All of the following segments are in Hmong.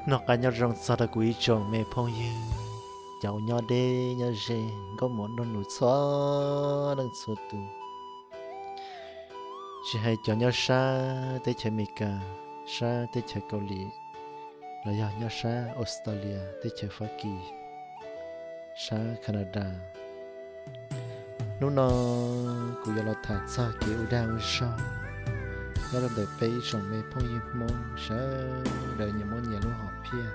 Noj qab nyob zoo txog rau kuv ib tsoom me phooj ywg, cov uas nyob deb nyob ze, nkauj muam nraug nus txhua leej txhua tus, tsis hais cov nyob sab teb chaws Amelikas, sab teb chaws Kaus Lim, los yog nyob sab Australia, teb chaws Fab Kis, sab Canada. Hnub no kuv yuav los tham txog kev ua dag ua zog nyob rau ntawm peb ib tsoom me phooj ywg Hmoob sawv daws nyias muaj nyias lub hom phiaj,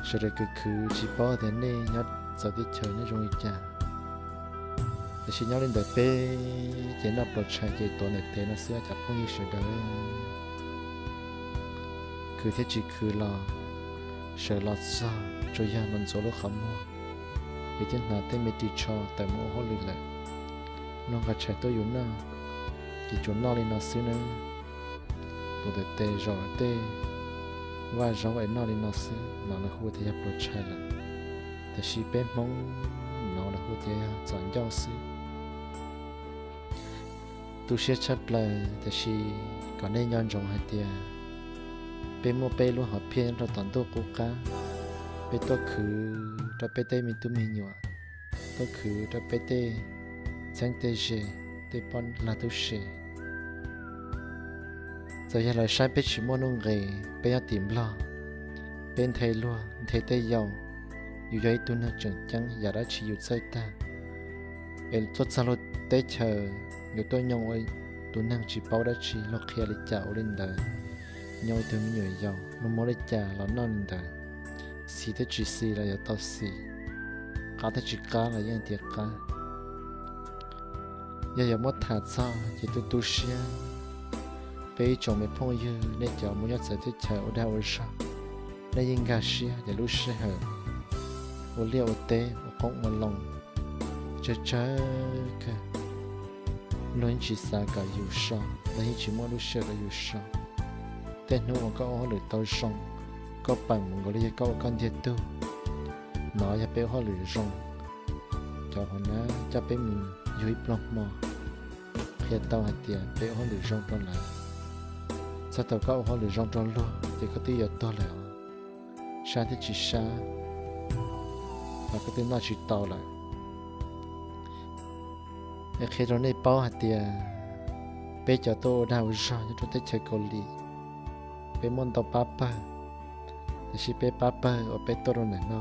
sawv daws khwv khwv tsis paub tias nej nyob txawv teb chaws nej zoo li cas. Tiam sis nyob li ntawm peb ces noj pluas tshais ces tuav ntawm tes no xwb cov phooj ywg sawv daws. Khwv thiab tsis khwv los sawv los txog tsuas yog los ntxuav lub qhov muag, ces twb hnav tej me ris tsho tawm mus ua hauj lwm lawm. Luag nqa tshais tuaj yus noj, ces tsuas noj li no xwb nawb. Tuav ntawm tes zaum tej vaj zaub es noj li no xwb no lawv hu tias yog pluas tshais lawm, tiam sis peb Hmoob no lawv hu tias yog txom ncauj xwb. Tu siab tshaj plaws, tiam sis kom nej nco ntsoov hais tias peb muaj peb lub hom phiaj nyob rau tom ntuj qub qab, peb tuaj khwv rau peb tej me tub me nyuam, tuaj khwv rau peb tej txheeb tej ze, tej poj lag tub se. Txawm yog lawv saib peb tsis muaj nuj nqis, peb nyob tim Nplog, peb nthe luag nthe tej yau, yus yog ib tug neeg tseem ceeb, yam dab tsi yus txawj tag, es tuaj txog luag teb chaws, yus tuaj nyoog ua tus neeg tsis paub dab tsi, luag qhia li cas ua li ntawd, nyoog ua ib tug me nyuam yaus, luag muab li cas los noj li ntawd, xis thiab tsis xis los yuav tau xis, qab thiab tsis qab los yeej tias qab. Yog yuav muab tham txog ces tu tu siab, peb ib tsoom me phooj ywg nej cov mus nyob txawv teb chaws ua dag ua zog, nej yeej nkag siab tias lub sij hawm ua liaj ua teb ua qoob ua loo tsawg tsawg kawg, luag yeej tsis xav kom yus so, luag yeej tsis muaj lub sij hawm rau yus so. Tej hnub uas koj ua hauj lwm tau zoo, koj peem mus nkaus li yog koj ua koj ntiag tug. No yog peb ua hauj lwm zoo, cov hauv nab coj peb mus yug ib pluag hmo, qhia tau hais tias peb ua hauj lwm zoo rau lawv. Txog thaum koj ua hauj lwm zoo rau luag ces koj twb yuav tuag lawm os, sab thiab tsis sab, los koj twb noj tsis tau lawm. Es qhia rau nej paub hais tias peb cov tuaj ua dag ua zog nyob rau teb chaws Kaus Lim, peb muaj ntau pab pawg, tiam sis peb pab pawg uas peb tuaj rau ntawm no